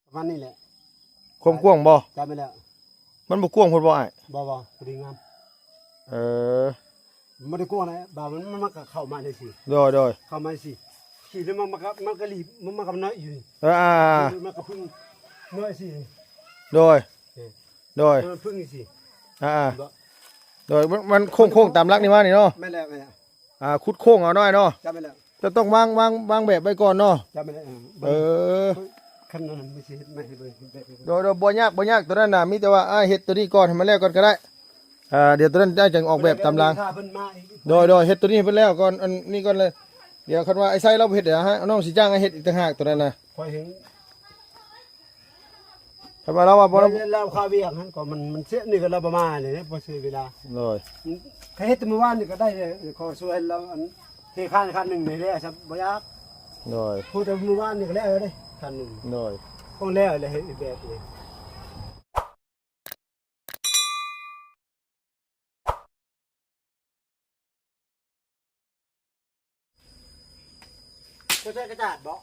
ປະມານນີ້ແຫຼະ ຄວາມກວ້າງບໍ່? ຈຳໄປແລ້ວ ມັນບໍ່ກວ້າງໂພດບໍ່ອ້າຍ? ບໍ່ ບໍ່ ພໍດີງາມ. ເອີ ມັນບໍ່ໄດ້ກວ້າງນະ ບາດມັນ ມັນ ມັນກໍເຂົ້າມາຈັ່ງຊີ້. ໂດຍ ໂດຍ ເຂົ້າມາຈັ່ງຊີ້ ຂີ່ແລ້ວມັນ ມັນກໍ ມັນກໍຫຼີບ ມັນ ມັນກໍນ້ອຍຢູ່. ເອີ ອ່າ ມັນກໍເພິ່ງນ້ອຍຊີ້. ໂດຍ ເອີ ໂດຍ ມັນເພິ່ງຈັ່ງຊີ້. ອ່າໆ ໂດຍ ມັນ ມັນໂຄ້ງໆຕາມຫຼັກນີ້ມານີ້ເນາະ. ແມ່ນແລ້ວ ແມ່ນແລ້ວ ອ່າ ຂຸດໂຄ້ງເອົາໜ້ອຍເນາະ. ຈຳໄປແລ້ວ ຈະຕ້ອງວາງ ວາງ ວາງແບບໄວ້ກ່ອນເນາະ. ຈຳໄປແລ້ວ ເອີ ເອີ ຄັນນັ້ນມັນຊິເຮັດໃໝ່ເບິ່ງແບບ. ໂດຍ ໂດຍ ບໍ່ຍາກ ບໍ່ຍາກ ຕົວນັ້ນນະ ມີແຕ່ວ່າ ອ່າ ເຮັດຕົວນີ້ກ່ອນ ໃຫ້ມັນແລ້ວກ່ອນກໍໄດ້. ອ່າ ດຽວຕົວນັ້ນອ້າຍຈັ່ງອອກແບບຕາມຫຼັງ. ເວລາເວລາຖ້າເພິ່ນມາອີກ. ໂດຍ ໂດຍ ເຮັດຕົວນີ້ໃຫ້ເພິ່ນແລ້ວກ່ອນ ອັນນີ້ກ່ອນເລີຍ. ດຽວຄັນວ່າອ້າຍໄຊລາວບໍ່ເຮັດ ດຽວໃຫ້ນ້ອງຊິຈ້າງໃຫ້ເຮັດອີກຕ່າງຫາກ ຕົວນັ້ນນະ. ຂ້ອຍເຫັນ ຄັນວ່າລາວວ່າບໍ່ ລາວ ລາວຄາວຽກຫັ້ນກໍມັນ ມັນເສຍນີ້ກໍລາວບໍ່ມາເລີຍ ບໍ່ເສຍເວລາ. ໂດຍ ຂ້ອຍເຮັດແຕ່ມື້ວານນີ້ກໍໄດ້ເລີຍ ຂໍຊ່ວຍລາວ ອັນ ເທຄານ ຄານໜຶ່ງນີ້ແຫຼະ ຊະບໍ່ຍາກ. ໂດຍ ໂພດແຕ່ມື້ວານນີ້ກໍແລ້ວເດ້ ຄານໜຶ່ງ. ໂດຍ ຄົງແລ້ວແຫຼະ ເຮັດແບບນີ້. ເຈົ້າໃຊ້ກະຈາດບໍ່?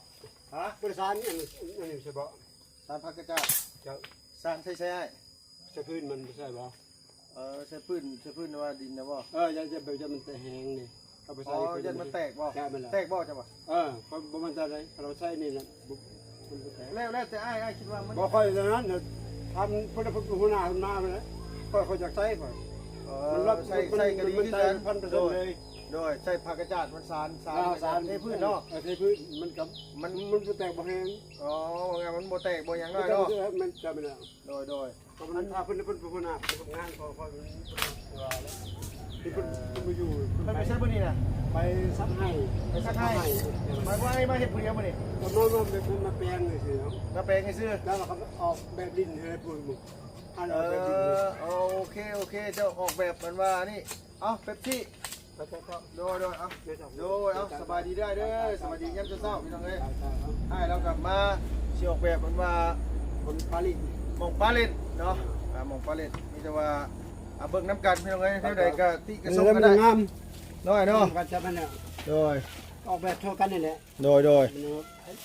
ຮະ? ບໍ່ໄດ້ສານອັນນີ້ ອັນນີ້ໃຊ່ບໍ່? ສານຜັກກະຈາດ. ເຈົ້າ ສານໃສ່ໃສ່ອ້າຍ? ໃສ່ພື້ນມັນບໍ່ໃຊ່ບໍ່? ເອີ ໃສ່ພື້ນ ໃສ່ພື້ນວ່າດິນນະບໍ່? ເອີ ຢ່າ ຢ່າ ຢ່າມັນແຕກແຮງນີ້. ເອົາໄປໃສ່ ອໍ ຢ້ານມັນແຕກບໍ່? ແຕກແມ່ນແລ້ວ. ແຕກບໍ່ເຈົ້າວ່າ? ເອີ ຂ້ອຍບໍ່ໝັ້ນໃຈເດ້ ຄັນເຮົາໃຊ້ນີ້ນະ ມັນບໍ່ແຕກ. ແລ້ວ ແລ້ວແຕ່ອ້າຍ ອ້າຍຄິດວ່າມັນ ບໍ່ ຂ້ອຍເທົ່ານັ້ນ ທຳເພິ່ນ ເພິ່ນຫົວໜ້າເພິ່ນມາພຸ້ນແຫຼະ ຂ້ອຍ ຂ້ອຍຢາກໃຊ້ຂ້ອຍ. ເອີ ມັນ ໃຊ້ ມັນ ໃຊ້ກໍດີ ມັນ ຄືກັນ ໃຊ້ພັນເປີເຊັນເລີຍ. ໂດຍ ໃຊ້ຜ້າກະຈາດມັນສານ ສານ ອ່າ ໃນ ສານ ໃນພື້ນເນາະ. ເອີ ໃນພື້ນມັນກໍ ມັນ ມັນບໍ່ແຕກບໍ່ແຮງ. ອໍ ວ່າໄງ ມັນບໍ່ແຕກບໍ່ຫຍັງເນາະ. ມັນຈະແມ່ນແລ້ວ. ໂດຍ ໂດຍ ເພາະມັນ ຖ້າເພິ່ນ ເພິ່ນ ເພິ່ນຫົວໜ້າເພິ່ນເຮັດງານ ເຂົາ ເຂົາ ເພິ່ນ ເພິ່ນວ່າແລ້ວ ທີ່ເພິ່ນ ເອີ ເພິ່ນມາຢູ່ ເພິ່ນໄປໃສມື້ນີ້ນະ? ໄປສັກໄຮ່ ໄປສັກໄຮ່. ໝາຍຄວາມວ່າມາເຮັດຜູ້ດຽວມື້ນີ້? ກໍມາ ມາ ມາແປງຊື່ໆເນາະ. ມາແປງຊື່ໆ ແລ້ວເຮົາກໍອອກແບບດິນໃຫ້ພວກ ເອີ ເອົາແບບດິນ. ໂອເຄ ໂອເຄ ເຈົ້າອອກແບບເພິ່ນວ່ານີ້. ເອົາ ເປັບຊີ. ໂດຍ ໂດຍ ເອົາ ໂດຍ ເອົາ ສະບາຍດີເດີ ເດີ ສະບາຍດີຍາມເຊົ້າໆ ພີ່ນ້ອງເອີຍ. ອ້າຍລາວກັບມາຊິອອກແບບເພິ່ນວ່າ ໝ່ອງປາຫຼິ້ນ ໝ່ອງປາຫຼິ້ນເນາະ. ອ່າ ໝ່ອງປາຫຼິ້ນ ມີແຕ່ວ່າ ອ່າ ເບິ່ງນຳກັນ ພີ່ນ້ອງເອີຍ. ແນວໃດກໍຕິກະຊົມກັນໄດ້ ງາມ ນ້ອຍເນາະ ກັນຈະແມ່ນແລ້ວ. ໂດຍ ອອກແບບທົ່ວກັນນີ້ແຫຼະ. ໂດຍ ໂດຍ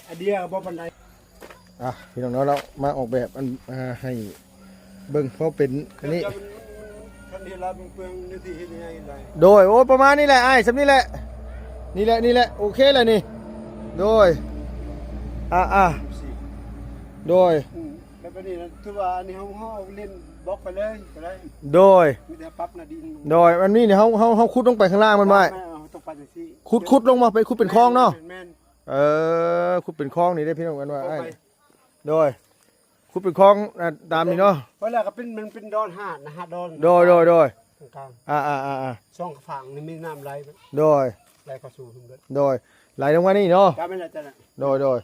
ອັນເດຍບໍ່ປານໃດ. ອ່ະ ພີ່ນ້ອງເນາະ ເຮົາມາອອກແບບອັນ ອ່າ ໃຫ້ເບິ່ງພໍເປັນອັນນີ້. ຄັນເຮັດລາວເປືອງໆ ເນື້ອທີ່ເຮັດໃຫຍ່ໄດ້. ໂດຍ ໂອ້ ປະມານນີ້ແຫຼະອ້າຍ ສ່ຳນີ້ແຫຼະ ນີ້ແຫຼະ ນີ້ແຫຼະ ໂອເຄແຫຼະນີ້. ໂດຍ ອ່າໆ ໂດຍ ອືມ ແບບນີ້ນະ ຖືວ່າອັນນີ້ເຮົາ ເຮົາເອົາຫຼິ້ນບລັອກໄປເລີຍກໍໄດ້. ໂດຍ ມີແຕ່ປັບໜ້າດິນ. ໂດຍ ອັນນີ້ເຮົາ ເຮົາ ເຮົາຂຸດລົງໄປຂ້າງລ່າງມັນໄວ້ ແມ່ນ ເຮົາຕ້ອງໄປຈັ່ງຊີ້ ຂຸດ ຂຸດລົງມາ ໄປຂຸດເປັນຄອງເນາະ. ແມ່ນ ແມ່ນ ເອີ ຂຸດເປັນຄອງນີ້ເດ້ ພີ່ນ້ອງ ກັນວ່າ ເອົາໄປ ອ້າຍ ໂດຍ ຂຸດເປັນຄອງ ອ່າ ຕາມນີ້ເນາະ. ເວລາກໍເປັນ ມັນເປັນດອນຫາດນະ ຫາດດອນ. ໂດຍ ໂດຍ ໂດຍ ກາງໆ ອ່າໆໆໆ ຊ່ອງຝັ່ງນີ້ມີນ້ຳໄຫຼ. ໂດຍ ໄຫຼເຂົ້າສູ່ເພິ່ນ. ໂດຍ ໄຫຼລົງມານີ້ເນາະ. ຈ້າ ແມ່ນແລ້ວ ຈ້າ ໂດຍ ໂດຍ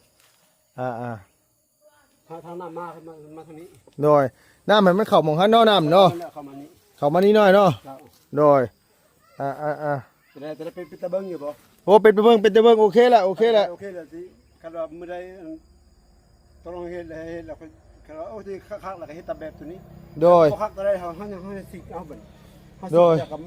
ອ່າໆ ທາງ ທາງນ້ຳມາ ມາ ມາທາງນີ້. ໂດຍ ນ້ຳໃຫ້ມັນເຂົ້າໝ່ອງຫັ້ນເນາະ ນ້ຳເນາະ. ເຂົ້າມານີ້ ເຂົ້າມານີ້ໜ້ອຍເນາະ. ໂດຍ ອ່າໆໆ ຈະໄດ້ ຈະໄດ້ເປັນ ເປັນຕາເບິ່ງຢູ່ບໍ່? ໂອ້ ເປັນຕາເບິ່ງ ເປັນຕາເບິ່ງ ໂອເຄລະ ໂອເຄລະ ໂອເຄລະ. ຊິ ຄັນວ່າມື້ໃດ ອືມ ຕົກລົງເຮັດແລ້ວ ເຮັດແລ້ວ ຄັນວ່າ ໂອ້ ຊິຄັກໆ ແລ້ວກໍເຮັດຕາມແບບຕົວນີ້. ໂດຍ ບໍ່ຄັກຕົວໃດ ເຮົາ ເຮົາຍັງ ເຮົາຍັງຊິກເອົາບັດ ເຮົາຊິ ໂດຍ ຈະກຳ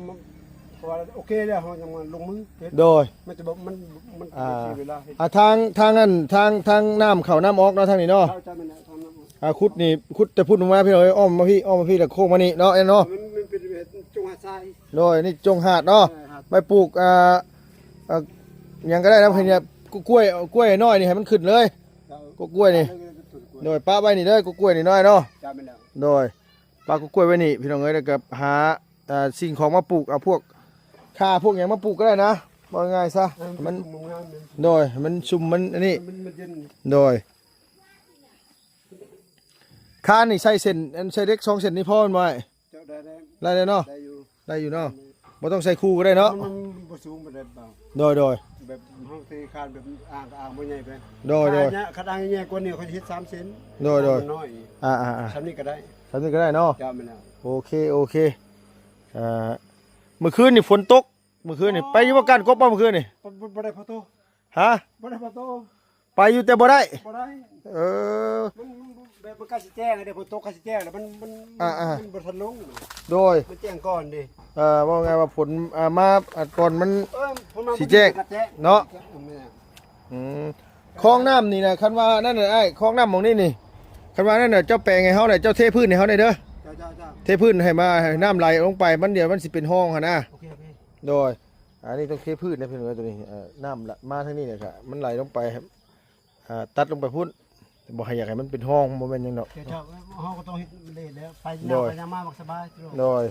ເພາະວ່າໂອເຄແລ້ວ ເຮົາຍັງມາລົງມືເຮັດ. ໂດຍ ມັນຈະບໍ່ ມັນ ມັນ ອ່າ ເສຍເວລາເຮັດ. ອ່າ ທາງ ທາງນັ້ນ ທາງ ທາງນ້ຳເຂົ້ານ້ຳອອກເນາະ ທາງນີ້ເນາະ. ເຈົ້າ ເຈົ້າ ແມ່ນແຫຼະ ທາງນ້ຳອອກ. ອ່າ ຂຸດນີ້ ຂຸດແຕ່ພຸ້ນອອກມາພີ່ນ້ອງເອີຍ ອ້ອມມາພີ້ ອ້ອມມາພີ້ ແລ້ວໂຄ້ງມານີ້ເນາະ ແອນເນາະ. ມັນ ມັນເປັນຈົງຫາດຊາຍ. ໂດຍ ນີ້ຈົງຫາດເນາະ. ເອີ ຫາດ ໄວ້ປູກ ອ່າ ອ່າ ຫຍັງກໍໄດ້ນະ ເພິ່ນ ກ້ວຍ ກ້ວຍນ້ອຍນີ້ໃຫ້ມັນຂຶ້ນເລີຍ. ເຈົ້າ ກ້ວຍນີ້ ໂດຍ ປະໄວ້ນີ້ເດີ ກ້ວຍນ້ອຍເນາະ. ເຈົ້າ ແມ່ນແລ້ວ. ໂດຍ ປະກ້ວຍໄວ້ນີ້ ພີ່ນ້ອງເອີຍ ແລ້ວກໍຫາ ອ່າ ສິ່ງຂອງມາປູກ ເອົາພວກຂ່າພວກຫຍັງມາປູກກໍໄດ້ນະ ເວົ້າງ່າຍໆຊະ. ເອີ ມັນ ໂດຍ ໃຫ້ມັນຊຸ່ມມັນອັນນີ້ ມັນ ມັນເຢັນ. ໂດຍ ຄານນີ້ໃຊ້ເສັ້ນ ອັນ ໃຊ້ເຫຼັກສອງເສັ້ນນີ້ພໍແມ່ນບໍ່ອ້າຍ? ເຈົ້າ ໄດ້ ໄດ້ ໄດ້ເລີຍເນາະ. ໄດ້ຢູ່ ໄດ້ຢູ່ເນາະ. ອືມ ບໍ່ຕ້ອງໃສ່ຄູ່ກໍໄດ້ເນາະ. ມັນ ມັນບໍ່ສູງປານໃດ. ໂດຍ ໂດຍ ແບບເຮົາເທຄານແບບອ່າງກໍອ່າງບໍ່ໃຫຍ່ປານໃດ. ໂດຍ ໂດຍ ຄັນອ່າງໃຫຍ່ກວ່ານີ້ ຂ້ອຍເຮັດສາມເສັ້ນ. ໂດຍ ໂດຍ ມັນນ້ອຍ. ອ່າໆໆ ສ່ຳນີ້ກໍໄດ້ ສ່ຳນີ້ກໍໄດ້ເນາະ. ເຈົ້າ ແມ່ນແລ້ວ. ໂອເຄ ໂອເຄ. ອ່າ ມື້ຄືນນີ້ຝົນຕົກ ມື້ຄືນນີ້ ອໍ ໄປຢູ່ບໍ່ ກ້ານກົບບໍ່ມື້ຄືນນີ້? ບໍ່ ບໍ່ໄດ້ພໍໂຕ. ຮະ? ບໍ່ໄດ້ພໍໂຕ. ໄປຢູ່ແຕ່ບໍ່ໄດ້. ບໍ່ໄດ້. ເອີ ມັນ ມັນ ແບບມັນໃກ້ຊິແຈ້ງແລ້ວເດ້ ຝົນຕົກໃກ້ຊິແຈ້ງແລ້ວ ມັນ ມັນ ອ່າໆ ມັນບໍ່ທັນລົງ. ໂດຍ ມັນແຈ້ງກ່ອນເດ້. ເອີ ເວົ້າງ່າຍວ່າຝົນ ອ່າ ມາ ອ່າ ກ່ອນມັນ ເອີ ຝົນມາ ຊິແຈ້ງ ມັນກໍແຈ້ງເນາະ. ອືມ ອືມ ຄອງນ້ຳນີ້ນະ ຄັນວ່ານັ້ນນະອ້າຍ ຄອງນ້ຳໝ່ອງນີ້ນີ້ ອັນວ່ານັ້ນນະ ເຈົ້າແປງໃຫ້ເຮົາແຫຼະ ເຈົ້າເທພື້ນໃຫ້ເຮົາແດ່ເດີ. ເຈົ້າ ເຈົ້າ ເຈົ້າ ເທພື້ນໃຫ້ມາ ໃຫ້ນ້ຳໄຫຼລົງໄປ ມັນ ດຽວມັນຊິເປັນຮ່ອງຫັ້ນນະ. ໂອເຄ ໂອເຄ. ໂດຍ ອັນນີ້ຕ້ອງເທພື້ນນະພີ່ນ້ອງເອີຍ ໂຕນີ້ ເອີ ນ້ຳລະ ມາທາງນີ້ແຫຼະ ກະມັນໄຫຼລົງໄປ ອ່າ ຕັດລົງໄປພຸ້ນ ບໍ່ໃຫ້ ຢາກໃຫ້ມັນເປັນຮ່ອງ ບໍ່ແມ່ນຫຍັງດອກ. ເຈົ້າ ເຮົາກໍຕ້ອງເຮັດເລດແລ້ວ ໄປ ໂດຍ ໄປຍາມມາມັກສະບາຍ. ໂດຍ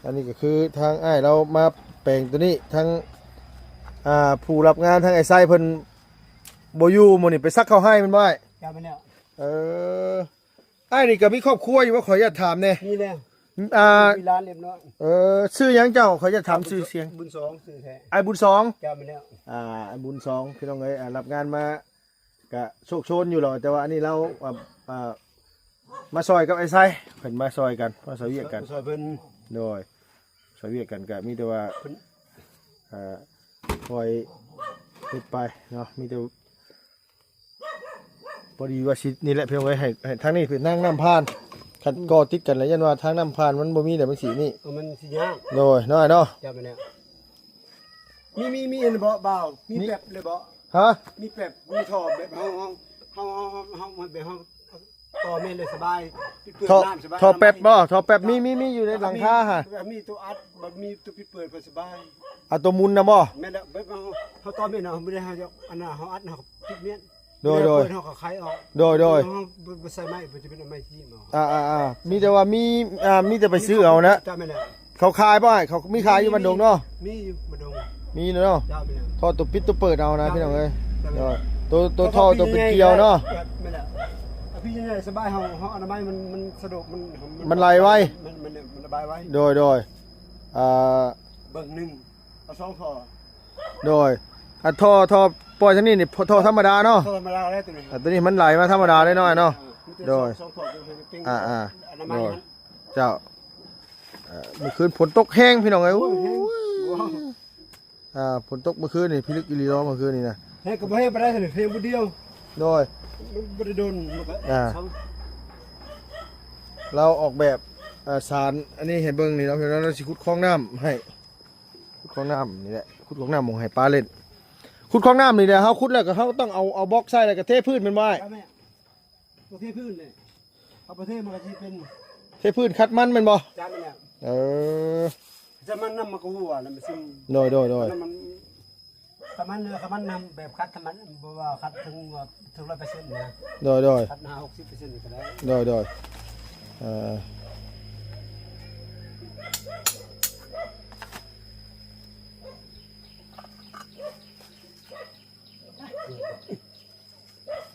ອັນນີ້ກໍຄືທາງອ້າຍລາວມາແປງໂຕນີ້ ທາງ ອ່າ ຜູ້ຮັບງານ ທາງອ້າຍໄຊເພິ່ນບໍ່ຢູ່ ມື້ນີ້ໄປສັກເຂົ້າໄຮ່ແມ່ນບໍ່ອ້າຍ? ເຈົ້າ ແມ່ນແລ້ວ. ເອີ ອ້າຍນີ້ກໍມີຄອບຄົວຢູ່ບໍ່? ຂໍອະນຸຍາດຖາມແດ່. ມີແລ້ວ ອ່າ ມີຫຼານລຽບຮ້ອຍ. ເອີ ຊື່ຫຍັງເຈົ້າ? ຂໍອະນຸຍາດຖາມຊື່ສຽງ. ບຸນສອງ ຊື່ແທ້. ອ້າຍບຸນສອງ. ເຈົ້າ ແມ່ນແລ້ວ. ອ່າ ອ້າຍບຸນສອງ ພີ່ນ້ອງເອີຍ ອ່າ ຮັບງານມາກະໂຊກໂຊນຢູ່ດອກ ແຕ່ວ່າອັນນີ້ລາວ ອ່າ ອ່າ ມາຊ່ອຍກັບອ້າຍໄຊ ເພິ່ນມາຊ່ອຍກັນ ມາຊ່ອຍວຽກກັນ ມາຊ່ອຍເພິ່ນ. ໂດຍ ຊ່ອຍວຽກກັນ ກະມີແຕ່ວ່າ ເພິ່ນ ອ່າ ຄ່ອຍເຮັດໄປເນາະ ມີແຕ່ ພໍດີວ່າຊິນີ້ແຫຼະພີ່ນ້ອງເອີຍ ໃຫ້ ໃຫ້ທາງນີ້ເປັນທາງນ້ຳຜ່ານ ຄັນ ອືມ ກໍ່ຕິດກັນແລ້ວ ຢ້ານວ່າທາງນ້ຳຜ່ານມັນບໍ່ມີແລ້ວ ມັນຊິນີ້ ເອີ ມັນຊິຍາກ. ໂດຍ ນ້ອຍເນາະ. ເຈົ້າ ແມ່ນແລ້ວ. ມີ ມີ ມີອັນບໍ່ບ່າວ ມີ ມີແປັບເລີຍບໍ່? ຮະ? ມີແປັບ ມີທໍ່ແບບເຮົາ ເຮົາ ເຮົາ ເຮົາ ເຮົາ ເຮົາ ແບບເຮົາຕໍ່ແມ່ນເລີຍ ສະບາຍ ປິດເປີດນ້ຳສະບາຍ. ທໍ່ແປັບບໍ່? ທໍ່ແປັບ ມີ ມີ ມີຢູ່ໃນຫຼັງຄາຫັ້ນ. ແບບມີຕົວອັດ ແບບມີຕົວປິດເປີດ ເພິ່ນສະບາຍ. ເອົາຕົວໝຸນນະບໍ່? ແມ່ນແລ້ວ ແບບເຮົາ ເຮົາຕໍ່ແມ່ນເຮົາບໍ່ໄດ້ ເຮົາຢາກອັນນ່າ ເຮົາອັດ ເຮົາປິດແມ່ນ. ໂດຍ ໂດຍ ເຮົາກໍໄຂອອກ. ໂດຍ ໂດຍ ເຮົາບໍ່ໃສ່ໄມ້ ມັນຈະເປັນໄມ້ທີ່ເນາະ. ອ່າໆໆ ມີແຕ່ວ່າມີ ອ່າ ມີແຕ່ໄປຊື້ເອົານະ. ເຈົ້າ ແມ່ນແລ້ວ. ເຂົາຂາຍບໍ່ອ້າຍ? ເຂົາມີຂາຍຢູ່ບ້ານດົງເນາະ? ມີຢູ່ບ້ານດົງ. ມີເນາະ. ເຈົ້າ ແມ່ນແລ້ວ. ທໍ່ໂຕປິດໂຕເປີດເອົານະ ເຈົ້າ ພີ່ນ້ອງເອີຍ. ເຈົ້າ ໂດຍ ໂຕ ໂຕທໍ່ໂຕເປັນກຽວເນາະ. ແມ່ນແລ້ວ. ເອົາພີ່ໃຫຍ່ສະບາຍ ເຮົາ ເຮົາອະນາໄມ ມັນ ມັນສະດວກ ມັນ ມັນໄຫຼໄວ. ມັນ ມັນ ມັນລະບາຍໄວ. ໂດຍ ໂດຍ ອ່າ ເບິ່ງໜຶ່ງ ເອົາສອງທໍ່. ໂດຍ ອັນທໍ່ ທໍ່ປ່ອຍທາງນີ້ນີ້ ທໍ່ທຳມະດາເນາະ? ທໍ່ທຳມະດາແລ້ວໂຕນີ້. ອ່າ ໂຕນີ້ມັນໄຫຼມາທຳມະດາເລີຍເນາະ ເນາະ. ອ່າ ມີແຕ່ ໂດຍ ສອງ ສອງທໍ່ ເປັນ ອ່າໆ ອະນາໄມ. ໂດຍ ເຈົ້າ ເອີ ມື້ຄືນຝົນຕົກແຮງພີ່ນ້ອງເອີຍ. ໂອ້ຍ ໂອ້ຍ ແຮງ. ອ່າ ຝົນຕົກມື້ຄືນນີ້ພິລຶກອີ່ຫຼີເນາະ ມື້ຄືນນີ້ນະ. ແຮງກໍບໍ່ແຮງປານໃດ ແຮງຜູ້ດຽວ. ໂດຍ ມັນບໍ່ໄດ້ດົນ ມັນກໍ ອ່າ ເຊົາ. ລາວອອກແບບ ເອີ ສານອັນນີ້ໃຫ້ເບິ່ງນີ້ເນາະ ພີ່ນ້ອງ ລາວຊິຂຸດຄອງນ້ຳໃຫ້. ຂຸດຄອງນ້ຳນີ້ແຫຼະ ຂຸດຄອງນ້ຳໝ່ອງໃຫ້ປາຫຼິ້ນ. ຂຸດຄອງນ້ຳນີ້ແຫຼະ ເຮົາຂຸດແລ້ວກໍເຮົາຕ້ອງເອົາ ເອົາບລັອກໃສ່ ແລ້ວກໍເທພື້ນແມ່ນບໍ່ອ້າຍ? ແມ່ນ ບໍ່ເທພື້ນເດ້. ເອົາໄປເທມັນກໍຊິເປັນ ເທພື້ນຂັດມັນແມ່ນບໍ່? ຈ້າ ແມ່ນແລ້ວ. ເອີ ຄັດມັນນຳມັນກໍຮົ່ວນຳມັນຊຶມ. ໂດຍ ໂດຍ ໂດຍ. ຄັດມັນ ຄັດມັນນຳແບບຂັດທຳມະດາ ບໍ່ວ່າຂັດເຖິງ ເຖິງຮ້ອຍເປີເຊັນນະ. ໂດຍ ໂດຍ. ຂັດຫ້າຫົກສິບເປີເຊັນກໍໄດ້. ໂດຍ ໂດຍ. ເອີ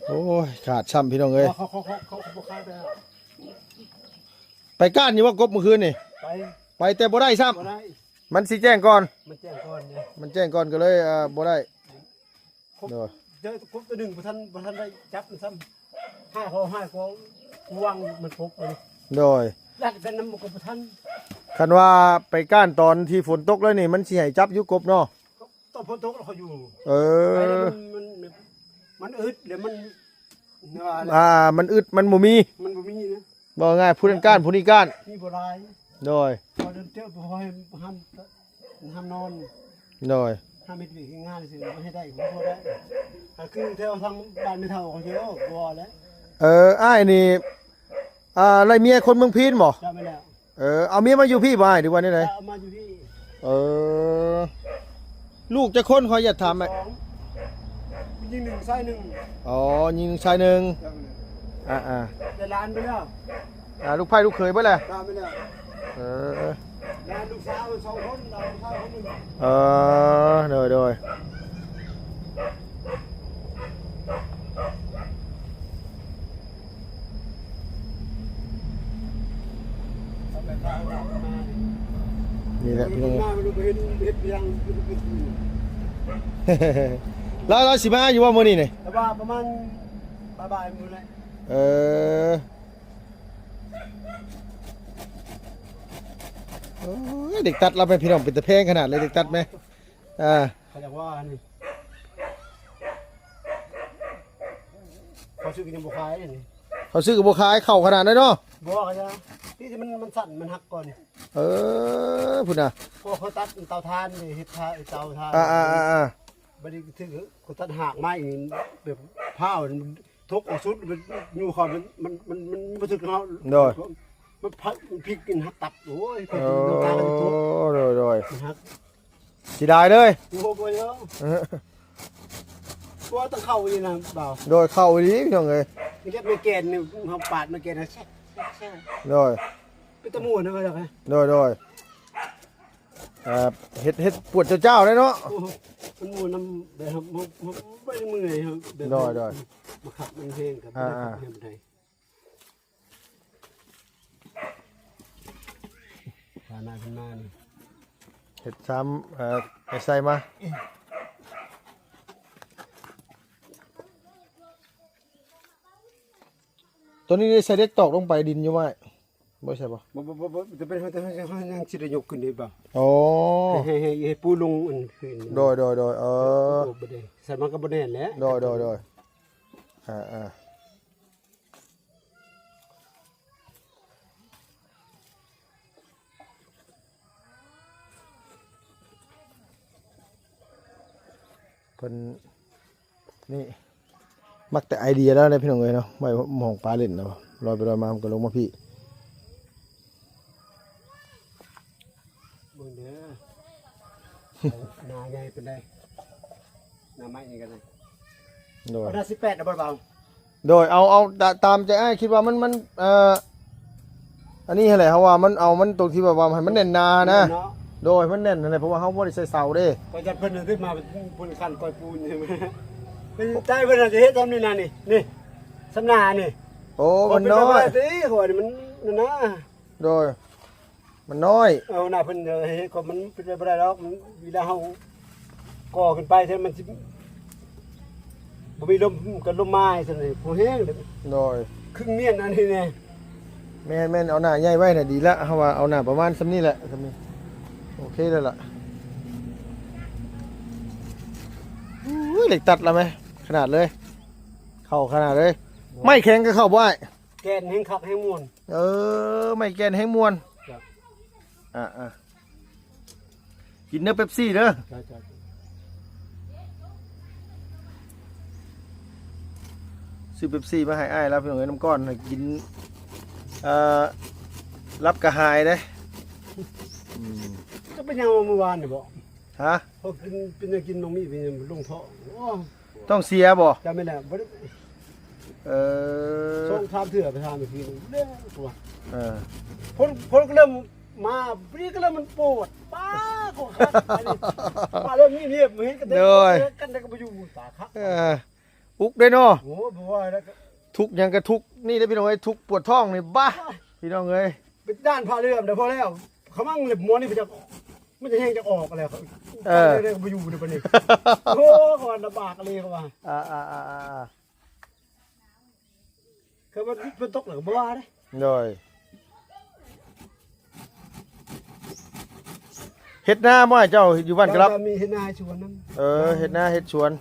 ໂອ້ຍ ຂາດຊ້ຳພີ່ນ້ອງເອີຍ. ເຂົາ ເຂົາ ເຂົາ ເຂົາບໍ່ຂາຍແລ້ວ. ໄປກ້ານຢູ່ວ່າກົບມື້ຄືນນີ້? ໄປ ໄປແຕ່ບໍ່ໄດ້ຊ້ຳ. ບໍ່ໄດ້. ມັນຊິແຈ້ງກ່ອນ. ມັນແຈ້ງກ່ອນເດ້. ມັນແຈ້ງກ່ອນກໍເລີຍ ເອີ ບໍ່ໄດ້. ກົບ ໂດຍ ເດີ ກົບໂຕໜຶ່ງບໍ່ທັນ ບໍ່ທັນໄດ້ຈັບມັນຊ້ຳ. ຫ້າຂໍ້ ຫ້າຂໍ້ ວາງມັນກົບເລີຍ. ໂດຍ. ລັດກັນນຳມັນກໍບໍ່ທັນ. ຄັນວ່າໄປກ້ານຕອນທີ່ຝົນຕົກແລ້ວນີ້ ມັນຊິໃຫ້ຈັບຢູ່ກົບເນາະ? ຕອນຝົນຕົກເຂົາຢູ່. ເອີ ໄປແລ້ວມັນ ມັນ ມັນອຶດ ແລ້ວມັນ ອ່າ ມັນອຶດ ມັນບໍ່ມີ ມັນບໍ່ມີນະ. ເວົ້າງ່າຍ ຜູ້ນັ້ນກ້ານ ຜູ້ນີ້ກ້ານ ມີບໍ່ຫຼາຍ. ໂດຍ. ພໍເດີນເຕີບ ພໍໃຫ້ຫ້າມ ຫ້າມນອນ. ໂດຍ. ຫ້າມເຮັດວຽກເຮັດງານຊື່ ບໍ່ໃຫ້ໄດ້ ບໍ່ໄດ້. ກໍຄືແຖວທາງບ້ານແມ່ເຖົ້າເຂົາເຈົ້າບໍ່ແລ້ວ. ເອີ ອ້າຍນີ້ ອ່າ ໄລ່ເມຍຄົນເມືອງພີນບໍ່? ເຈົ້າ ແມ່ນແລ້ວ. ເອີ ເອົາເມຍມາຢູ່ພີ້ບໍ່ອ້າຍ ຫຼືວ່າແນວໃດ? ເອົາມາຢູ່ພີ້. ເອີ ລູກຈັກຄົນ ຂໍຢາກຖາມ? ສອງ ຍິງໜຶ່ງ ຊາຍໜຶ່ງ. ອໍ ຍິງໜຶ່ງ ຊາຍໜຶ່ງ. ເຈົ້າ ແມ່ນແລ້ວ. ອ່າໆ ໄດ້ຫຼານໄປແລ້ວ. ອ່າ ລູກໃພ້ລູກເຂີຍເບິດແຫຼະ. ເຈົ້າ ແມ່ນແລ້ວ. ເອີ ຫຼານລູກສາວສອງຄົນ ຫຼານລູກຊາຍຄົນໜຶ່ງ. ເອີ ໂດຍ ໂດຍ. ນີ້ແຫຼະພີ່ນ້ອງ. ລາວ ລາວຊິມາຢູ່ບໍ່ມື້ນີ້ນີ້? ແຕ່ວ່າປະມານບ່າຍໆມື້ແຫຼະ. ເອີ ໂອ້ຍ ເດັກຕັດລາວແມ່ພີ່ນ້ອງ ເປັນຕາແພງຂະໜາດເລີຍ ເດັກຕັດແມ່. ອ່າ ເຂົາຢາກວ່າອັນນີ້ ເຂົາຊື້ກໍຍັງບໍ່ຂາຍນີ້. ເຂົາຊື້ກໍບໍ່ຂາຍ ເຂົ້າຂະໜາດນັ້ນເນາະ. ບໍ່ຂາຍ ທີ່ມັນ ມັນສັ່ນ ມັນຫັກກ່ອນ. ເອີ ພຸ້ນນະ ພວກເຂົາຕັດເຕົາຖ່ານນີ້ ເຮັດເຕົາຖ່ານ. ອ່າໆໆໆ ບັດນີ້ຖືກເຂົາຕັດຮາກໄມ້ແບບພ້າວ ທົກເອົາສຸດ ມັນຢູ່ເຂົາ ມັນ ມັນ ມັນ ມັນບໍ່ຖືກເຮົາ ໂດຍ ມັນພັກ ມັນພິກກິນຮັກຕັບ ໂອ້ຍ ເອີ ນ້ຳຕາກໍຕົກ ໂດຍ ໂດຍ ມັນຮັກ ເສຍດາຍເລີຍ ໂອ້ ບໍ່ເອົາ ເອີ ບໍ່ຕ້ອງເຂົ້າອີ່ນະບ່າວ ໂດຍ ເຂົ້າອີ່ຫຼີພີ່ນ້ອງເອີຍ ມັນເກັບໃນແກນນີ້ ເຮົາປາດໃນແກນນະ ແຊະ ແຊະ ໂດຍ ເປັນຕາມ່ວນນະ ໂດຍ ໂດຍ ອ່າ ເຮັດ ເຮັດປວດເຈົ້າໆເດ້ເນາະ ໂອ້ ມັນມ່ວນນຳແບບ ເຮົາ ເຮົາ ເຮົາບໍ່ໄດ້ເມື່ອຍ ເຮົາແບບ ໂດຍ ໂດຍ ບັງຄັບມັນແຮງກໍບໍ່ໄດ້ ອ່າໆ ຂັບແຮງປານໃດ ພານາຂຶ້ນມານີ້ ເຮັດຊ້ຳ ເອີ ໄດ້ໃສ່ມາ ຕົວນີ້ໄດ້ໃສ່ເຫຼັກຕອກລົງໄປດິນຢູ່ໄມ້ ບໍ່ໃສ່ບໍ່? ບໍ່ ບໍ່ ບໍ່ ຈະເປັນ ເຮົາ ເຮົາ ເຮົາຍັງຊິໄດ້ຍົກຂຶ້ນໄດ້ບໍ່? ອໍ ໃຫ້ ໃຫ້ ໃຫ້ ໃຫ້ປູລົງອັນຂຶ້ນ ໂດຍ ໂດຍ ໂດຍ ເອີ ໂອ້ ບໍ່ໄດ້ ໃສ່ມັນກໍບໍ່ແໜ້ນແຫຼະ ໂດຍ ໂດຍ ໂດຍ ອ່າ ອ່າ ເພິ່ນນີ້ມັກແຕ່ໄອເດຍລາວເດ້ພີ່ນ້ອງເອີຍເນາະ ໄວ້ໝ່ອງປາຫຼິ້ນນະ ລອຍໄປລອຍມາມັນກໍລົງມາພີ້ ເບິ່ງເດີ ໜ້າໃຫຍ່ປານໃດ ໜ້າໄມ້ນີ້ກໍໄດ້ ໂດຍ ເອົາໜ້າສິບແປດນະບໍ່ບ່າວ ໂດຍ ເອົາ ເອົາຕາ ຕາມໃຈອ້າຍ ຄິດວ່າມັນ ມັນ ເອີ ອັນນີ້ຫັ້ນແຫຼະ ເຮົາວ່າມັນເອົາມັນຕົງທີ່ແບບວ່າໃຫ້ມັນແໜ້ນໜານະ ແໜ້ນເນາະ ໂດຍ ໃຫ້ມັນແໜ້ນຫັ້ນແຫຼະ ເພາະວ່າເຮົາບໍ່ໄດ້ໃສ່ເສົາເດ້ ກໍຈັດເພິ່ນນະ ເພິ່ນມາເພິ່ນຂັ້ນກ້ອຍປູນໃຊ່ໄໝ ເປັນໃຈເພິ່ນນະ ຈະເຮັດຊ່ຳນີ້ນະ ນີ້ ນີ້ ຊ່ຳໜ້ານີ້ ໂອ້ ມັນນ້ອຍ ເປັນໄປບໍ່ໄດ້ຕິ ເພາະວ່ານີ້ມັນນັ້ນນະ ໂດຍ ມັນນ້ອຍ ເອີ ຫົວໜ້າເພິ່ນເຮັດ ກໍມັນເປັນໄປບໍ່ໄດ້ດອກ ມັນເວລາເຮົາກໍ່ຂຶ້ນໄປ ເທື່ອມັນຊິບໍ່ມີລົມ ກັນລົມມາຊັ້ນນີ້ ບໍ່ແຮງເດ້ ໂດຍ ຄຶ່ງມ້ຽນອັນນີ້ແນ່ ແມ່ນໆ ເອົາໜ້າໃຫຍ່ໄວ້ນະດີລະ ເຮົາວ່າເອົາໜ້າປະມານຊ່ຳນີ້ແຫຼະ ຊ່ຳນີ້ ໂອເຄແລ້ວລະ ໂອ້ຍ ເຫຼັກຕັດລະແມ ຂະໜາດເລີຍ ເຂົ້າຂະໜາດເລີຍ ໄມ້ແຂງກໍເຂົ້າບໍ່ອ້າຍ? ແກ່ນແຮງຄັກແຮງມ່ວນ ເອີ ໄມ້ແກ່ນແຮງມ່ວນ ເຈົ້າ ອ່າໆ ກິນເດີເປັບຊີເດີ ເຈົ້າ ເຈົ້າ ຊື້ເປັບຊີມາໃຫ້ອ້າຍລາວ ພີ່ນ້ອງເອີຍ ນ້ຳກ້ອນໃຫ້ກິນ ເອີ ລັບກະຫາຍເດ້ ອືມ ຈະເປັນຫຍັງມື້ວານນີ້ບໍ? ຮະ? ເຂົາກິນ ເປັນຫຍັງກິນໝາກມີ້ ເປັນຫຍັງລົງທ້ອງ ໂອ້ ທ້ອງເສຍບໍ? ຈຳແມ່ນແລ້ວ ບໍ່ໄດ້ ເອີ ສອງສາມເທື່ອໄປຖາມອີກທີໜຶ່ງ ເດ້ຕົວ ເອີ ຄົນ ຄົນກໍເລີ່ມມາ ນີ້ກໍເລີ່ມມັນປວດ ປ້າ ກໍຄັກ ອັນນີ້ ມາເລີ່ມມີເນຍ ເຫັນກັນ ໂດຍ ກັນ ແຕ່ກໍບໍ່ຢູ່ ຕາຄັກ ເອີ ອຸກເດ້ເນາະ ໂອ້ ບໍ່ວ່າແລ້ວ ທຸກຫຍັງກໍທຸກ ນີ້ເດ້ພີ່ນ້ອງເອີຍ ທຸກປວດທ້ອງນີ້ ບ້າ ພີ່ນ້ອງເອີຍ ເປັນດ້ານພະເລື່ອມເດ້ ພໍແລ້ວ ຂະມັງເລັບໝໍນີ້ໄປຈັກ ມັນຈະແຮງຈັກອອກແລ້ວ ເອີ ໄປໄດ້ກໍບໍ່ຢູ່ເດ້ບັດນີ້ ໂອ້ ເຂົາວ່າລຳບາກອີ່ຫຼີ ເຂົາວ່າ ອ່າໆໆໆ ຄືວ່າຝົນຕົກແລ້ວກໍບໍ່ວ່າເດ້ ໂດຍ ເຮັດນາບໍ່ເຈົ້າ ຢູ່ບ້ານກະລັບ ເຈົ້າ ມີເຮັດນາເຮັດສວນນຳ ເອີ ເຮັດນາເຮັດສວນ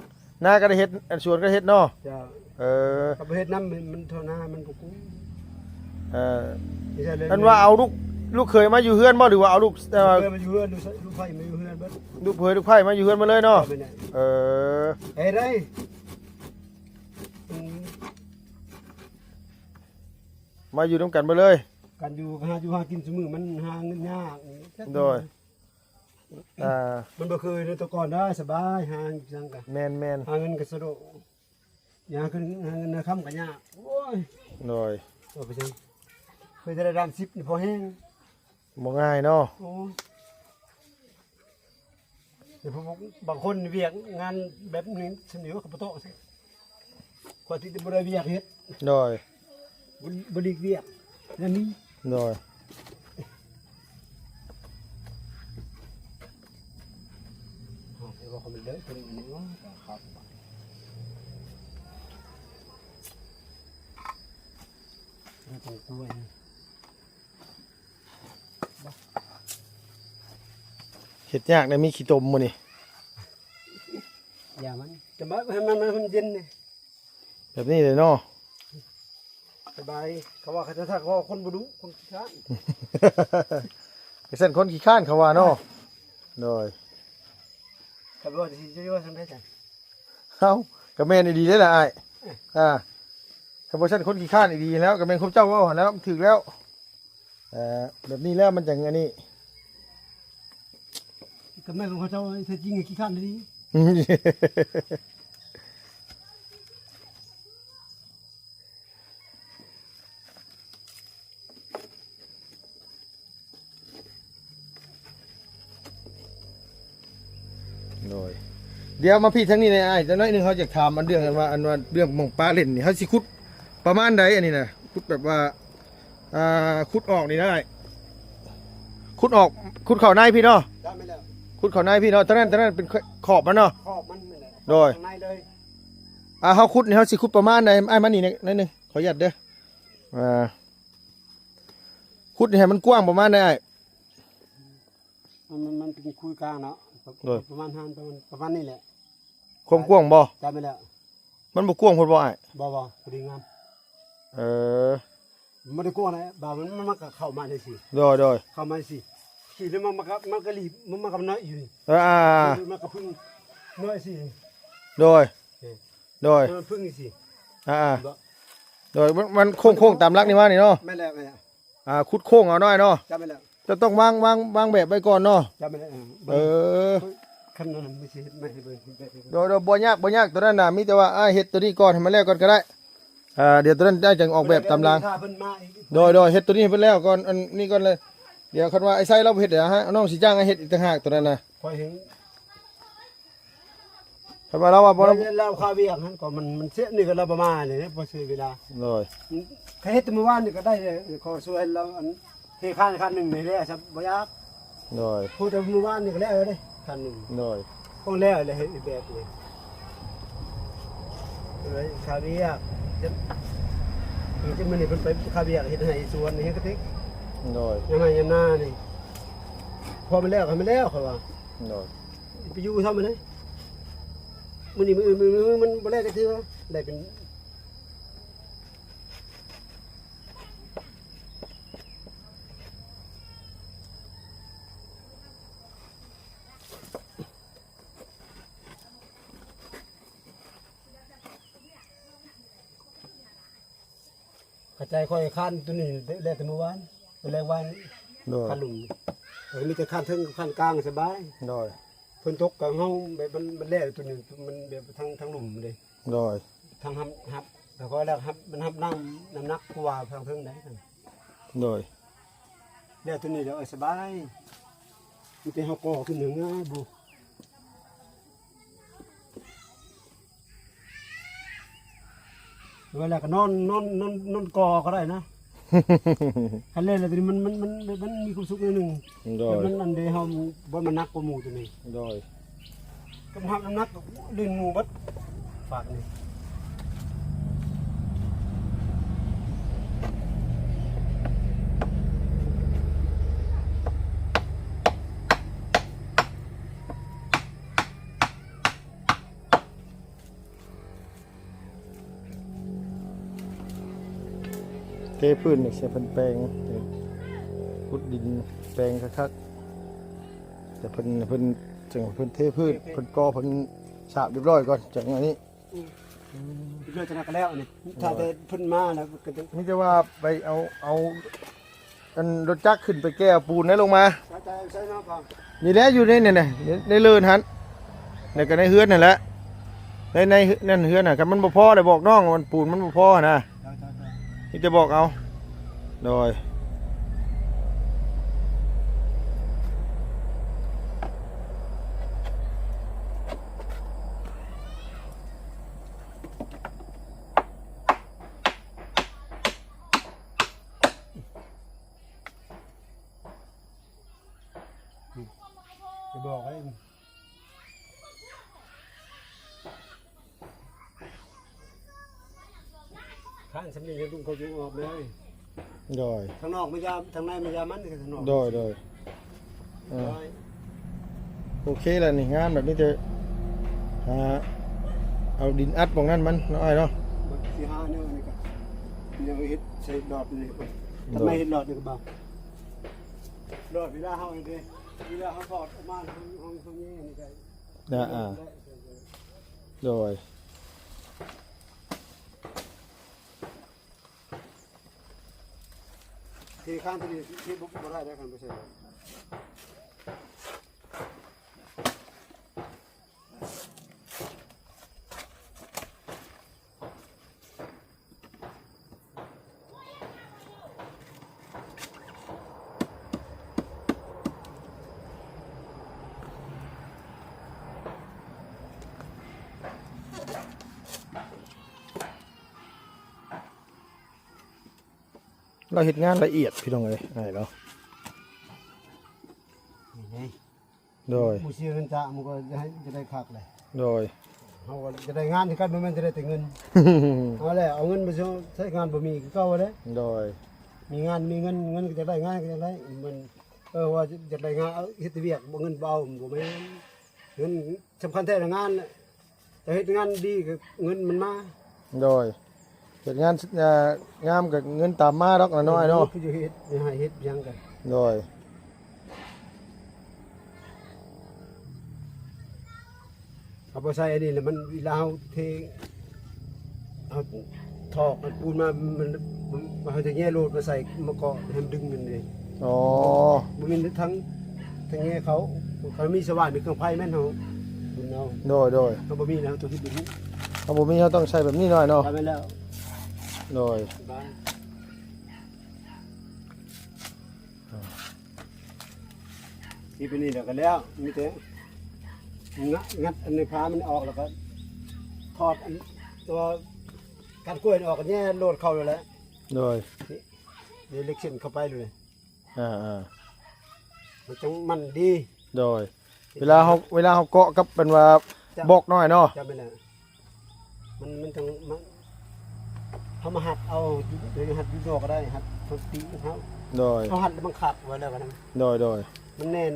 ນາກໍໄດ້ເຮັດ ອັນສວນກໍເຮັດເນາະ ເຈົ້າ ເອີ ກໍໄປເຮັດນຳ ມັນ ມັນທໍ່ນາ ມັນກໍກຸ້ມ ເອີ ອັນວ່າເອົາລູກ ລູກເຂີຍມາຢູ່ເຮືອນບໍ່ ຫຼືວ່າເອົາລູກ ເອີ ລູກເຂີຍມາຢູ່ເຮືອນ ລູກ ລູກໃພ້ມາຢູ່ເຮືອນເບິດ ລູກເຂີຍລູກໃພ້ມາຢູ່ເຮືອນໝົດເລີຍເນາະ ເອີ ເຮັດໄດ້ ອືມ ມາຢູ່ນຳກັນເບິດເລີຍ ກັນຢູ່ ຫາຢູ່ຫາກິນຊຸມື້ ມັນຫາເງິນຍາກ ໂດຍ ອ່າ ມັນບໍ່ຄືແຕ່ກ່ອນໄດ໋ ສະບາຍ ຫາຫຍັງກະ ແມ່ນໆ ຫາເງິນກະສະດວກ ຫາເງິນ ຫາເງິນນະຄຳກະຍາກ ໂອ້ຍ ໂດຍ ເອົາໄປຊັ້ນ ເພື່ອຈະໄດ້ດາມສິບນີ້ພໍແຮງ ບໍ່ງ່າຍເນາະ ໂອ້ຍ ແຕ່ພວກບາງຄົນວຽກງານແບບນີ້ ສະໜິວ ເຂົາບໍ່ຕ້ອງ ຂ້ອຍຕິດແຕ່ບໍ່ໄດ້ວຽກເຮັດ ໂດຍ ບໍ່ ບໍ່ຫຼີກວຽກ ແນວນີ້ ໂດຍ ເອົາ ເອົາ ເອົາ ເອົາ ເອົາ ເຮັດຍາກໄດ໋ ມີຂີ້ຕົມມື້ນີ້ ຢ່າມັນ ຈະມາໃຫ້ມັນ ໃຫ້ມັນເຢັນນີ້ ແບບນີ້ເລີຍເນາະ ສະບາຍ ເຂົາວ່າ ເຂົາຈະທັກວ່າຄົນບໍ່ດຸ ຄົນຂີ້ຄ້ານ ຈັ່ງຊັ້ນຄົນຂີ້ຄ້ານເຂົາວ່າເນາະ ໂດຍ ເຂົາວ່າຊິຢູ່ຈັ່ງໃດຊັ້ນ ເອົ້າ ກໍແມ່ນອີ່ຫຼີເດ້ລະອ້າຍ ອ່າ ກໍບໍ່ຊັ້ນຄົນຂີ້ຄ້ານອີ່ຫຼີແລ້ວ ກໍແມ່ນຄວາມເຈົ້າເວົ້າຫັ້ນແລ້ວ ມັນຖືກແລ້ວ. ເອີ ແບບນີ້ແລ້ວມັນຈັ່ງອັນນີ້ ກໍແມ່ນຂອງເຂົາເຈົ້າ ແທ້ຈິງຂີ້ຄ້ານອີ່ຫຼີ. ໂດຍ ດຽວມາພີ້ທາງນີ້ແດ່ອ້າຍ ຈັກໜ້ອຍໜຶ່ງເຮົາຢາກຖາມອັນເລື່ອງອັນວ່າ ອັນວ່າເລື່ອງໝ່ອງປາຫຼິ້ນນີ້ ເຮົາຊິຂຸດປະມານໃດອັນນີ້ນະ? ຂຸດແບບວ່າ ອ່າ ຂຸດອອກນີ້ນະອ້າຍ ຂຸດອອກ ຂຸດເຂົ້າໃນພີ້ເນາະ ຈ້າ ແມ່ນແລ້ວ ຂຸດເຂົ້າໃນພີ້ເນາະ ຕອນນັ້ນ ຕອນນັ້ນເປັນຂອບມັນເນາະ ຂອບມັນແມ່ນແຫຼະ ໂດຍ ຂ້າງໃນເລີຍ ອ່າ ເຮົາຂຸດນີ້ ເຮົາຊິຂຸດປະມານໃດ? ອ້າຍ ມານີ້ໜ້ອຍໜຶ່ງ ຂໍອະນຸຍາດເດີ ອ່າ ຂຸດນີ້ໃຫ້ມັນກວ້າງປະມານໃດອ້າຍ? ມັນ ມັນ ມັນເປັນຄູກາງເນາະ ໂດຍ ປະມານຫັ້ນ ປະມານ ປະມານນີ້ແຫຼະ ຄວາມກວ້າງບໍ່? ຈັບໄປແລ້ວ ມັນບໍ່ກວ້າງໂພດບໍ່ອ້າຍ? ບໍ່ ບໍ່ ພໍດີງາມ ເອີ ມັນບໍ່ໄດ້ກວ້າງນະ ບາດມັນ ມັນ ມັນກໍເຂົ້າມາຈັ່ງຊີ້ ໂດຍ ໂດຍ ເຂົ້າມາຈັ່ງຊີ້ ຊີ້ແລ້ວມັນ ມັນກໍ ມັນກໍຫຼີບ ມັນ ມັນກໍນ້ອຍຢູ່ນີ້ ເອີ ອ່າ ມັນກໍເພິ່ງນ້ອຍຊີ້ ໂດຍ ເອີ ໂດຍ ມັນເພິ່ງຈັ່ງຊີ້ ອ່າ ບໍ່ ໂດຍ ມັນ ມັນໂຄ້ງໆຕາມຫຼັກນີ້ມານີ້ເນາະ ແມ່ນແລ້ວ ແມ່ນແລ້ວ ອ່າ ຂຸດໂຄ້ງເອົາໜ້ອຍເນາະ ຈັບໄປແລ້ວ ເຈົ້າຕ້ອງວາງ ວາງ ວາງແບບໄວ້ກ່ອນເນາະ ຈຳໄປແລ້ວ ເອີ ເອີ ຄັນນັ້ນມັນຊິເຮັດໃໝ່ໃຫ້ເບິ່ງ ໂດຍ ໂດຍ ບໍ່ຍາກ ບໍ່ຍາກ ຕົວນັ້ນນະ ມີແຕ່ວ່າ ອ່າ ເຮັດຕົວນີ້ກ່ອນ ໃຫ້ມັນແລ້ວກ່ອນກໍໄດ້ ອ່າ ດຽວຕົວນັ້ນອ້າຍຈັ່ງອອກແບບຕາມຫຼັງ ຖ້າເພິ່ນມາອີກ ໂດຍ ໂດຍ ເຮັດຕົວນີ້ໃຫ້ເພິ່ນແລ້ວກ່ອນ ອັນນີ້ກ່ອນເລີຍ ດຽວຄັນວ່າອ້າຍໄຊລາວບໍ່ເຮັດ ດຽວໃຫ້ນ້ອງສີຈ້າງເຮັດອີກຕ່າງຫາກ ຕົວນັ້ນນະ ຂ້ອຍເຫັນ ຄັນວ່າລາວວ່າບໍ່ ລາວ ລາວຄາວຽກຫັ້ນກໍມັນ ມັນເສຍນີ້ກໍລາວບໍ່ມານີ້ ບໍ່ເສຍເວລາ ໂດຍ ອືມ ຂ້ອຍເຮັດແຕ່ມື້ວານນີ້ກໍໄດ້ ຂໍຊ່ວຍລາວ ອັນ ເທຄານ ຄານໜຶ່ງນີ້ແຫຼະ ຊະບໍ່ຍາກ ໂດຍ ໂອ້ ແຕ່ມື້ວານນີ້ກໍແລ້ວເດ້ ຄານໜຶ່ງ ໂດຍ ຄົງແລ້ວແຫຼະ ເຮັດອີກແບບໜຶ່ງ ເອີ ຄາວຽກ ຈະ ຈະມື້ນີ້ເພິ່ນໄປຄາວຽກ ເຮັດໄຮ່ສວນນີ້ ເຮັດກະຕິກ ໂດຍ ຍາມໄຮ່ຍາມນານີ້ ພໍມັນແລ້ວ ໃຫ້ມັນແລ້ວ ຂ້ອຍວ່າ ໂດຍ ໄປຢູ່ຊະມື້ນີ້ ມື້ນີ້ ມື້ອື່ນ ມື້ອື່ນ ມື້ອື່ນ ມັນບໍ່ແລ້ວຈັກເທື່ອ ໄດ້ເປັນ ເຂົ້າໃຈ ຂ້ອຍຄານຕົວນີ້ແລ້ວແຕ່ມື້ວານ ແລ້ວວານ ໂດຍ ຄານລຸ່ມ ເອີ ມີແຕ່ຄານເທິງກັບຄານກາງສະບາຍ ໂດຍ ຝົນຕົກກໍເຮົາແບບມັນ ມັນແລ້ວຕົວນີ້ ມັນແບບທາງ ທາງລຸ່ມເດ້ ໂດຍ ທາງຮັບ ຮັບ ແລ້ວກໍແລ້ວຮັບ ມັນຮັບນ້ຳ ນ້ຳໜັກກວ່າທາງເທິງໄດ໋ ໂດຍ ແລ້ວຕົວນີ້ແລ້ວ ເອີ ສະບາຍ ມີແຕ່ເຮົາກໍ່ຂຶ້ນເໜືອງ່າຍບໍ່ ວ່າແລ້ວກໍນອນ ນອນ ນອນ ນອນກໍກໍໄດ້ນະ ຄັນແລ້ວແລ້ວຕົວນີ້ມັນ ມັນ ມັນ ມັນມີຄວາມສຸກໜ້ອຍໜຶ່ງ ໂດຍ ແລ້ວມັນອັນເດ ເຮົາບໍ່ມາໜັກກວ່າໝູ່ຕົວນີ້ ໂດຍ ກຳລັງນ້ຳໜັກ ດຶງໝູ່ເບິດ ຝາກນີ້ ເທພື້ນນີ້ ໃສ່ເພິ່ນແປງ ຂຸດດິນແປງຄັກໆ ແຕ່ເພິ່ນ ເພິ່ນ ຈັ່ງເພິ່ນເທພື້ນ ເພິ່ນກໍ່ເພິ່ນສາບຮຽບຮ້ອຍກ່ອນ ຈັ່ງອັນນີ້ ອືມ ຮຽບຮ້ອຍ ຈັ່ງນັ້ນກໍແລ້ວນີ້ ຖ້າແຕ່ເພິ່ນມາແລ້ວກໍ ມີແຕ່ວ່າໄປເອົາ ເອົາ ອັນລົດຈັກຂຶ້ນໄປແກ່ເອົາປູນໃຫ້ລົງມາ ໃສ່ ໃສ່ ໃສ່ມາ ນີ້ແຫຼະ ຢູ່ໃນ ໃນ ໃນເລີນຫັ້ນ ແລ້ວກໍໃນເຮືອນຫັ້ນແຫຼະ ໃນ ໃນນັ້ນເຮືອນຫັ້ນ ຄັນມັນບໍ່ພໍແລ້ວບອກນ້ອງ ມັນ ປູນມັນບໍ່ພໍຫັ້ນນະ ມີແຕ່ບອກເອົາ ໂດຍ ຈະບອກໃຫ້ ຂ້າງສຳນີ້ ລຸງເຂົາຢູ່ອອກເລີຍ ໂດຍ ທາງນອກມາຢາມ ທາງໃນມາຢາມມັນ ທາງນອກ ໂດຍ ໂດຍ ເອີ ໂດຍ ໂອເຄແລ້ວນີ້ ງາມແລ້ວ ມີແຕ່ ອ່າ ເອົາດິນອັດໝ່ອງນັ້ນມັນເນາະ ອ້າຍເນາະ ຊິຫາແນວນີ້ກໍ ແນວເຮັດໃສ່ຫຼອດນີ້ ໂດຍ ທຳໄມເຮັດຫຼອດນີ້ກໍບໍ່ ຫຼອດເວລາເຮົາເດ້ ເວລາເຮົາຖອດອອກມາ ເຮົາ ເຮົາ ເຮົາແຍ່ນີ້ໄດ້ ອ່າ ໂດຍ. ທີ່ຄານຕົວນີ້ເຮັດບໍ່ ບໍ່ໄດ້ເດ້ ຄັນບໍ່ໃສ່. ລາວເຮັດງານລະອຽດ ພີ່ນ້ອງເອີຍ ອ້າຍເນາະ. ນີ້ໄງ ໂດຍ ໝູ່ເສຍເງິນຈະ ມັນກໍຈະໄດ້ ຈະໄດ້ຄັກແຫຼະ. ໂດຍ ເຮົາກໍຈະໄດ້ງານຄືກັນ ບໍ່ແມ່ນຈະໄດ້ແຕ່ເງິນ. ເອົາແຫຼະ ເອົາເງິນມາໃຊ້ງານບໍ່ມີຄືເກົ່າເດ້. ໂດຍ ມີງານ ມີເງິນ ເງິນກໍຈະໄດ້ ງານກໍຈະໄດ້. ມັນ ເອີ ວ່າຈະໄດ້ງານ ເອົາເຮັດແຕ່ວຽກ ບໍ່ ເງິນບໍ່ເອົາ ມັນບໍ່ແມ່ນ. ເງິນສຳຄັນແທ້ລະງານນະ. ແຕ່ເຮັດງານດີກໍເງິນມັນມາ. ໂດຍ ເຮັດງານ ເອີ ງາມກໍເງິນຕາມມາດອກ ນ້ອຍໆເນາະ. ຜູ້ຢູ່ເຮັດ ໃຫ້ເຮັດຫຍັງກໍ. ໂດຍ ເຮົາບໍ່ໃສ່ອັນນີ້ລະ ມັນເວລາເຮົາເທ ເຮົາຖອກອັນປູນມາ ມັນ ມັນ ເຮົາຈະແຍ່ໂຫຼດມາໃສ່ ມາເກາະໃຫ້ມັນດຶງມັນເດ້. ອໍ ບໍ່ມີທັງ ທັງແງ່ເຂົາ ຄັນມີສະຫວ່ານ ມີເຄື່ອງໄຟແມ່ນເຮົາ ບຸນເຮົາ. ໂດຍ ໂດຍ ເຮົາບໍ່ມີແລ້ວ ເຮົາຕ້ອງເຮັດແບບນີ້. ເຮົາບໍ່ມີ ເຮົາຕ້ອງໃຊ້ແບບນີ້ໜ້ອຍເນາະ. ໄປແລ້ວ. ໂດຍ ສະບາຍ. ເຮັດແບບນີ້ແລ້ວກໍແລ້ວ ມີແຕ່ງັດ ງັດອັນນີ້ ຜ້າມັນອອກ ແລ້ວກໍຖອດອັນຕົວກ້ານກ້ວຍອອກ ກໍແຍ່ໂຫຼດເຂົ້າໂລດແຫຼະ. ໂດຍ ນີ້ ນີ້ເຫຼັກເສັ້ນເຂົ້າໄປໂລດ. ອ່າໆ ມັນຈັ່ງມັນດີ. ໂດຍ ເວລາເຮົາ ເວລາເຮົາເກາະກັບ ເປັນວ່າ ເຈົ້າ ບອກໜ້ອຍເນາະ. ເຈົ້າ ແມ່ນແລ້ວ ມັນ ມັນຈັ່ງ ມັນ ເຮົາມາຫັດເອົາ ຢູ່ ເຮົາຫັດຢູ່ນອກກໍໄດ້ ຫັດ ຫັດຕີເຮົາ. ໂດຍ ເຮົາຫັດແລ້ວມັນຄັກ ວ່າແລ້ວກໍນັ້ນ. ໂດຍ ໂດຍ ມັນແໜ້ນ.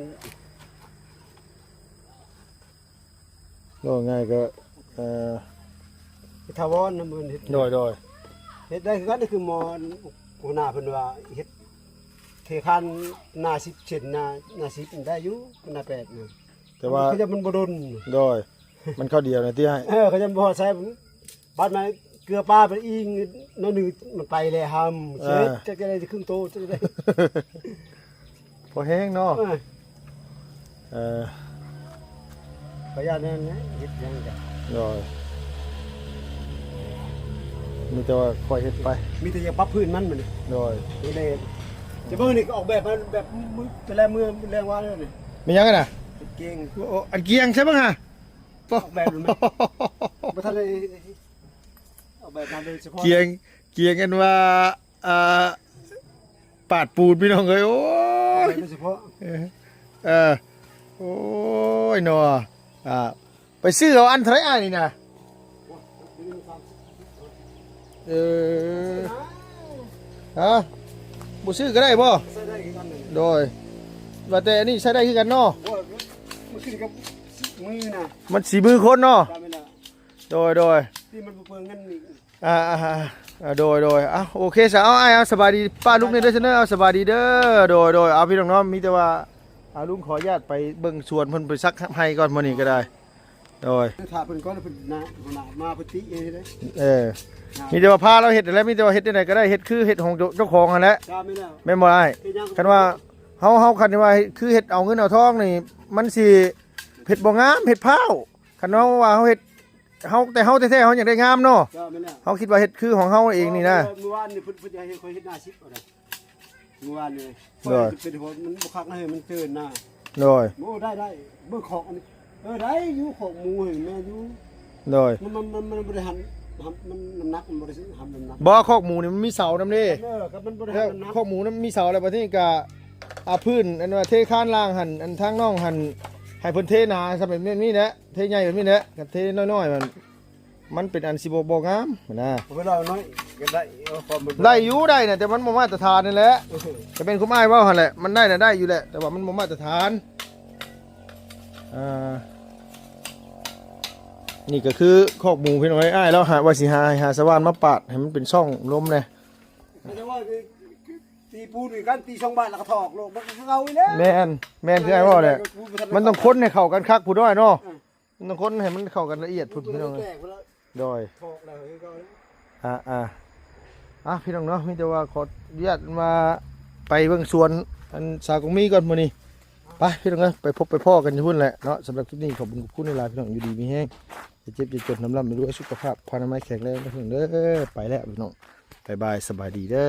ເວົ້າງ່າຍກໍ ເອີ ເຮັດຖາວອນນະ ມັນເຮັດ. ໂດຍ ໂດຍ ເຮັດໄດ້ຄືກັນ ຄືໝໍຫົວໜ້າເພິ່ນວ່າເຮັດເທຄານໜ້າສິບເຊັນ ໜ້າ ໜ້າສິບໄດ້ຢູ່ ໜ້າແປດນະ. ແຕ່ວ່າ ເຂົາເຈົ້າມັນບໍ່ດົນ. ໂດຍ ມັນເຂົ້າດຽວນະຕິອ້າຍ. ເອີ ເຂົາເຈົ້າບໍ່ຮອດໃຊ້ ບາດມາເກືອປາໄປອີງໜ້ອຍໜຶ່ງ ມັນໄປແລ້ວຫຳ. ເອີ ເຮັດຈັກຈະໄດ້ຄຶ່ງໂຕ ຈັກຈະໄດ້ ພໍແຮງເນາະ. ເອີ ເອີ ກໍຢ້ານແນວນັ້ນແຫຼະ ເຮັດຫຍັງກະ. ໂດຍ ມີແຕ່ວ່າຄ່ອຍເຮັດໄປ ມີແຕ່ຢາກປັບພື້ນມັນບັດນີ້. ໂດຍ ນີ້ແຫຼະ ຈະເບິ່ງນີ້ ອອກແບບມາແບບມື້ແຕ່ລະມື້ແລງວານນີ້. ແມ່ນຫຍັງຫັ້ນນະ? ກາງເກງ. ໂອ້ ອັນກຽງໃຊ່ເບິ່ງຫາ ອອກແບບ ບໍ່ທັນໄດ້ອອກແບບມາໂດຍສະເພາະ. ກຽງ ກຽງອັນວ່າ ອ່າ ປາດປູນ ພີ່ນ້ອງເອີຍ. ໂອ້ຍ ໂດຍສະເພາະ ເອີ ເອີ ໂອ້ຍເນາະ. ອ່າ ໄປຊື້ເອົາອັນເທົ່າໃດອ້າຍນີ້ນະ? ເອີ ຮະ ບໍ່ຊື້ກໍໄດ້ບໍ່? ໃຊ້ໄດ້ຄືກັນ. ໂດຍ ວ່າແຕ່ອັນນີ້ໃຊ້ໄດ້ຄືກັນເນາະ. ໂອ້ຍ ມັນຂຶ້ນກັບມືນະ ມັນສີມືຄົນເນາະ. ໂດຍ ໂດຍ ທີ່ມັນບໍ່ເປືອງເງິນນີ້. ອ່າ ອ່າ ອ່າ ໂດຍ ໂດຍ ເອົາ ໂອເຄຊະ ເອົາ ອ້າຍ ເອົາ ສະບາຍດີ ປ້າລຸງແດ່ເດີ ເດີ ເອົາ ສະບາຍດີເດີ. ໂດຍ ໂດຍ ເອົາ ພີ່ນ້ອງເນາະ ມີແຕ່ວ່າ ອ່າ ລຸງຂໍອະນຸຍາດໄປເບິ່ງສວນເພິ່ນ ໄປສັກໄຮ່ກ່ອນ ມື້ນີ້ກໍໄດ້. ໂດຍ ຖ້າເພິ່ນກ່ອນ ເພິ່ນໜ້າ ຫົວໜ້າມາ ເພິ່ນຕິເອງເດ້. ເອີ ມີແຕ່ວ່າພາລາວເຮັດຫັ້ນແຫຼະ ມີແຕ່ວ່າເຮັດຈັ່ງໃດກໍໄດ້ ເຮັດຄືເຮັດຂອງເຈົ້າ ເຈົ້າຂອງຫັ້ນແຫຼະ. ແມ່ນແລ້ວ ແມ່ນບໍ່ອ້າຍ? ຄັນວ່າເຮົາ ເຮົາ ຄັນວ່າຄືເຮັດເອົາເງິນເອົາທອງນີ້ ມັນຊິເຮັດບໍ່ງາມ ເຮັດພ້າວ. ຄັນເຮົາວ່າເຮົາເຮັດ ເຮົາ ແຕ່ເຮົາແທ້ໆ ເຮົາຢາກໄດ້ງາມເນາະ. ເຈົ້າ ແມ່ນແລ້ວ ເຮົາຄິດວ່າເຮັດຄືຂອງເຮົາເອງນີ້ນະ. ເມື່ອ ເມື່ອວານນີ້ເພິ່ນ ເພິ່ນຢາກໃຫ້ຂ້ອຍເຮັດໜ້າສິບເອົາໄດ. ເມື່ອວານນີ້ ໂດຍ ຂ້ອຍເປັນຫົວ ມັນບໍ່ຄັກນະ ມັນເຕີນນະ. ໂດຍ ໂອ້ ໄດ້ ໄດ້ ເບິ່ງຂອກອັນນີ້ ເອີ ໄດ້ຢູ່ ຂອກໝູຫັ້ນແມ່ນຢູ່. ໂດຍ ມັນ ມັນ ມັນ ມັນບໍ່ໄດ້ຫຳ ຫຳ ມັນ ນ້ຳໜັກມັນບໍ່ໄດ້ຫຳນ້ຳໜັກ. ບໍ່ ຄອກໝູນີ້ມັນມີເສົານຳເດ້. ເອີ ກໍມັນບໍ່ໄດ້ຫຳນ້ຳໜັກ ຄອກໝູນັ້ນມີເສົາ ແລ້ວບັດນີ້ກໍ ອ່າ ພື້ນ ອັນວ່າເທຄານລ່າງຫັ້ນ ອັນທາງນ້ອງຫັ້ນ ໃຫ້ເພິ່ນເທໜາຊະ ແບບນີ້ແຫຼະ ເທໃຫຍ່ແບບນີ້ແຫຼະ ກໍເທນ້ອຍໆ ມັນ ມັນເປັນອັນຊິບໍ່ ບໍ່ງາມຫັ້ນນະ. ເວລານ້ອຍກໍໄດ້ ເອົາຄວາມ ໄດ້ຢູ່ ໄດ້ນະ ແຕ່ມັນບໍ່ມາດຕະຖານນັ້ນແຫຼະ. ເອີ ກໍແມ່ນຄວາມອ້າຍເວົ້າຫັ້ນແຫຼະ ມັນໄດ້ນະ ໄດ້ຢູ່ແຫຼະ ແຕ່ວ່າມັນບໍ່ມາດຕະຖານ. ອ່າ ນີ້ກໍຄືຄອກໝູ ພີ່ນ້ອງເອີຍ. ອ້າຍລາວຫາ ວ່າຊິຫາ ຫາສະຫວ່ານມາປາດໃຫ້ມັນເປັນຊ່ອງລົມແດ່. ແຕ່ວ່າ ຕີປູນຄືກັນ ຕີສອງບາດແລ້ວກໍຖອກໂລດ ມັນກໍຄືເກົ່າອີກແລ້ວ. ແມ່ນ ແມ່ນ ຄືອ້າຍເວົ້າແຫຼະ ມັນຕ້ອງຄົນໃຫ້ເຂົ້າກັນຄັກພຸ້ນນ້ອຍເນາະ. ເອີ ມັນຕ້ອງຄົນໃຫ້ມັນເຂົ້າກັນລະອຽດພຸ້ນ ພີ່ນ້ອງເອີຍ. ໂດຍ ຖອກແລ້ວຄືເກົ່າແລ້ວ. ອ່າໆ ອ່ະ ພີ່ນ້ອງເນາະ ມີແຕ່ວ່າຂໍອະນຸຍາດວ່າ ໄປເບິ່ງສວນອັນສາວກອງມີກ່ອນມື້ນີ້. ໄປພີ່ນ້ອງເອີຍ ໄປພົບໄປພໍ້ກັນຢູ່ພຸ້ນແຫຼະເນາະ. ສຳລັບຄລິບນີ້ຂອບຄຸນຂອບຄຸນຫຼາຍໆ ພີ່ນ້ອງ ຢູ່ດີມີແຮງ ຢ່າເຈັບຢ່າຈົນ ລ່ຳໆລວຍໆ ສຸຂະພາບພານາໄມແຂງແຮງເດີພີ່ນ້ອງເດີ. ໄປແລ້ວພີ່ນ້ອງ ບາຍບາຍ ສະບາຍດີເດີ.